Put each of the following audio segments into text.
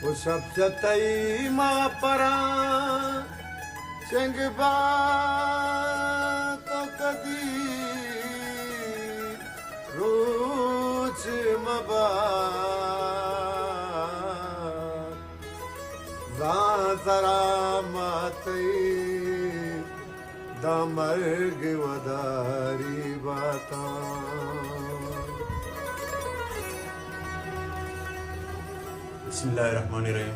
او شپ چہ تئی ما پراں چنگ با، تو کدی روچ مبا، زاں ترا ما تئی داں مرگ وداری باتاں۔ بسم اللہ الرحمن الرحیم۔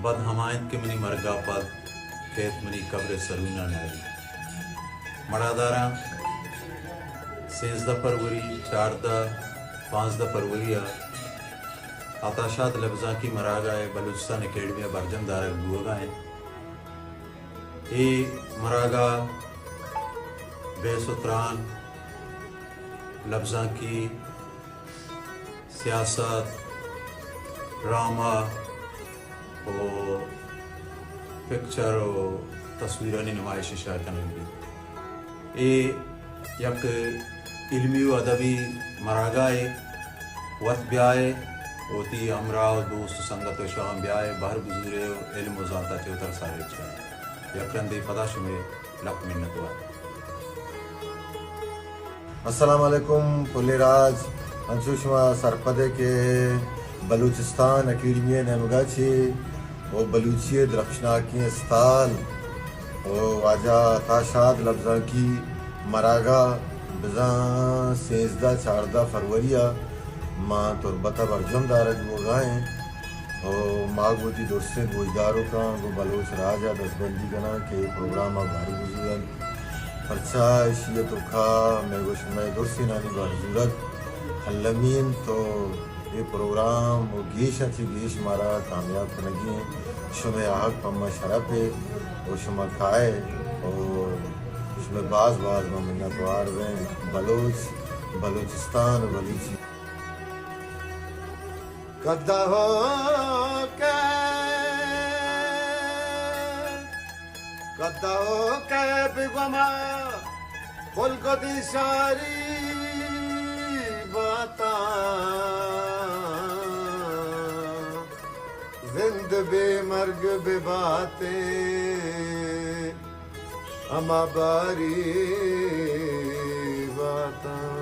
بد ہما انت کہ منی مرگا پد کیت منی قبر سروناں نیاریت۔ مڑاداراں سیزدہ فروری، چاردہ، پانزدہ فروری ء عطا شاد لبزانکی مراگہ ء بلوچستان اکیڈمی ء برجم دارگ بوگا انت۔ اے مراگہ بحث و تران، لبزانکی، سیاست، ڈرامہ و پکچر و تصویرانی نمائش شائع کنگ بیت۔ اے یک علمی و ادبی مراگاہے، وت بیائے، وتی ہمراہ و دوست و سنگت و شاہاں بیائے، بہر بزورے و علم و زانتا چہ وتر ساریت کنئے۔ یک رندے پدا شمئے لک منت وار۔ السلام علیکم پلیں راج، انچو شما سرپدے کہ بلوچستان اکیڈمی ء نیمگا چہ و بلوچی ء درپشناکیں استال و واجہ عطا شاد لبزانکی مراگہ بزاں سیزدہ چاردہ فروری ء ماں تربت ء برجم دارگ بوگا ایں و ما گوں وتی درسیں گوشداروکاں گوں بلوچ راج ء دزبندی کناں کہ اے پروگرام ء بہر بزورنت، پرچا ایشی ء توکا مئے گوں شمئے درسینانی بہر زورگ المی انت و اے پروگرام و گیش ء چہ گیش مارا کامیاب کنگی انت۔ شمئے آہگ پہ ما شرپے و شما کائے و شمئے باز باز ما منتوار بیں۔ بلوچ، بلوچستان و بلوچی۔ کدہ ہو کہ، کدہ ہو کہ بگوما خلق دی شاری باتاں، زند بے مرگ بے باتیں ہما باری باتاں۔